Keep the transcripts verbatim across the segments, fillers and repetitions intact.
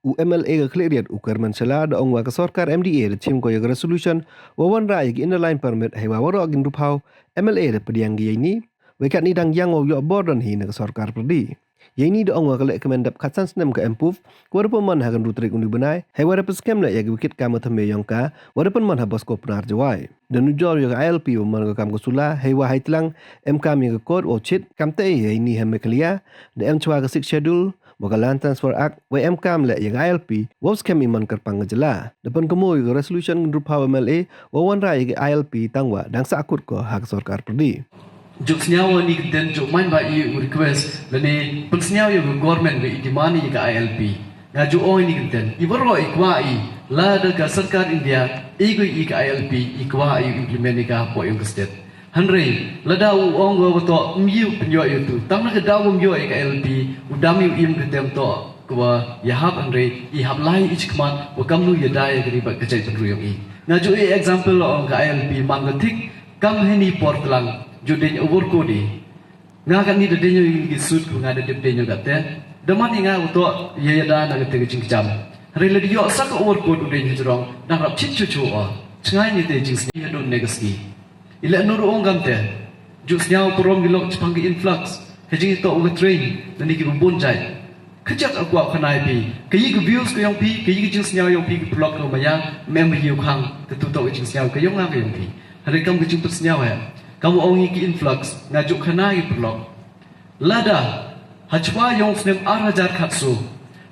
U M L A ka Khliehriat u Kyrmen Shylla da ong wa ka sorkar M D A da chim ko ya ka resolution wa wanrah ya ki inner line permit, hei wa waroh ki hynru phaw M L A da pdiang ki ya ini. Wei katni dang yang wow yoh bor don hi na ka sorkar pyrdi. Ya ini da ong wa ka lehkmen dap khatsan snem ka M P U F, ka wa da pynman ha ka hynru tarik uni u bnai, hei wa da pynskhem leh ya ki wikit kam wa thymme yong ka, wa da pynman ha Bosco Pnar Jowai. Da nujor ya ka I L P wa man ka kam ka sula, hei wa hei tlang em kam ya ka kot wow chit, kam te ya ini ha Meghalaya da em chwa ka Sixth Schedule wa ka Land Transfer Act, wa em kam leh ya ka I L P wow skhem i man kyrpang ka jylla. Da pynkynmaw ya ka resolution ka hynru phaw M L A wow wanrah ya ka I L P tang wa dang sahkut ko ha ka sorkar pyrdi. Juk sniaw wa ini kynten juk man ba i u request lane pynsniaw ya ka government wa i demand ya ka I L P. Nga ju ong ini kynten, i waroh i kwah i, lada ka sorkar India i ko i ka I L P, i kwah i implement i ka hapoh yong ka state. Hynrei lada u ong wa toh ym yoh pynyoh ya tu, tang na ka daw ym yoh i ka I L P, u dam i u im ka tem toh ka wa ya hap, hynrei i hap lai i chikmat wa kam nu ya dai ya ka ribat ka jait pynru yong i. Nga ju i example ong ka I L P man ka thik kam hini por tlang, ju ding overcoat i. Nga katni da deng i ki suit, ku nga da dep deng i kate. Da man i nga u toh ya ya da na kate ka jingkjam. Hynrei lada yoh sa ka overcoat u deng hajrong, dang rap chit chu chu o. Chngai ni te jingsngi hadooh ne ka sngi. I leh nu ruh ong kam te. Ju sniaw parom ki lok chapang ki influx. Ka jing i toh u ka train, na ni ki bun jait. Kajak a kwah khana i phi. Ka yi ka views ka yong phi, ka yi ka jingsniaw yong phi, ka paralok ka maya, mem ba yoh khang, ka tu toh ka jingsniaw ka yong nga ka yong phi. Hynrei kam ka jingpynsniaw he. Kam ong i ki influx, nga ju khana i paralok. Lada hachwa yong snem ar hajar khatsaw,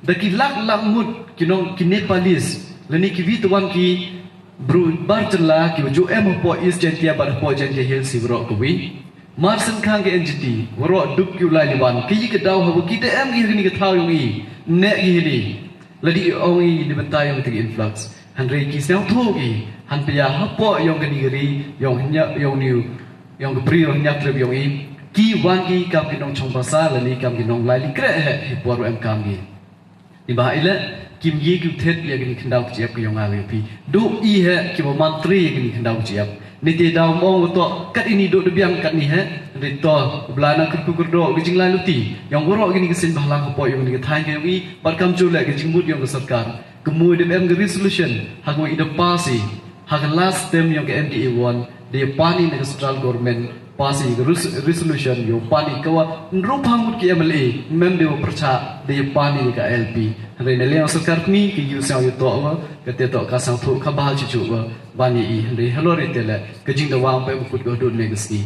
da ki lak lak ngut ki nong ki Nepalese, lane ki wi twan ki bru bar jylla ki wa ju em hapoh East Jaintia bad hapoh Jaintia Hills i waroh ka wi. Mar sien khang ka N G T, waroh duk ki u lai liwan, ka yi ka daw ha wa ki da em ki ha kani ka thaw yong i, ne ki hini. Lada i ong i ni bynta yong ka influx. Hynrei ki sniawthuh ki, han pia hapoh yong kani ka ri, yong hynñiaw, yong niu, yong ka pri yong hynñiaw trip yong i, ki wan ki kam ki nongchong basa, lane kam ki nonglai li kreh he, he por em kam ki. Ni ba i leh, kim ye ki u thied ya kani khyndaw ka jingïap ka yong nga ka yong phi. Du i he, ki wa mantri ya kani khyndaw ka jingïap. Ni te daw mo wa toh, kat ini du da biang kat ni he, ni toh, bla na kyrkhu kyrdoh, ka jinglai luti, yong waroh kani ka sien bhalang hapoh yong kani ka thaiñ ka yong i, bad kam ju leh ka jingmut yong ka sorkar. Ka mut da em ka resolution, ha ka wa i da pass i, ha ka last term yong ka M D A one, da ya pan i na ka central government, pass i ka res-, resolution, yow pan i ka wa, hynru phaw ngut ki M L A, mem da wa pyrchah, da ya pan i ka I L P. Hynrei na liang sorkar kani, ka yu sniaw yu toh wa, ka te toh ka sniawthuh, ka bha chuchu wa, ban i i, hynrei halor i te leh, ka jingdawa ym pep kut ka hadooh ne ka sngi.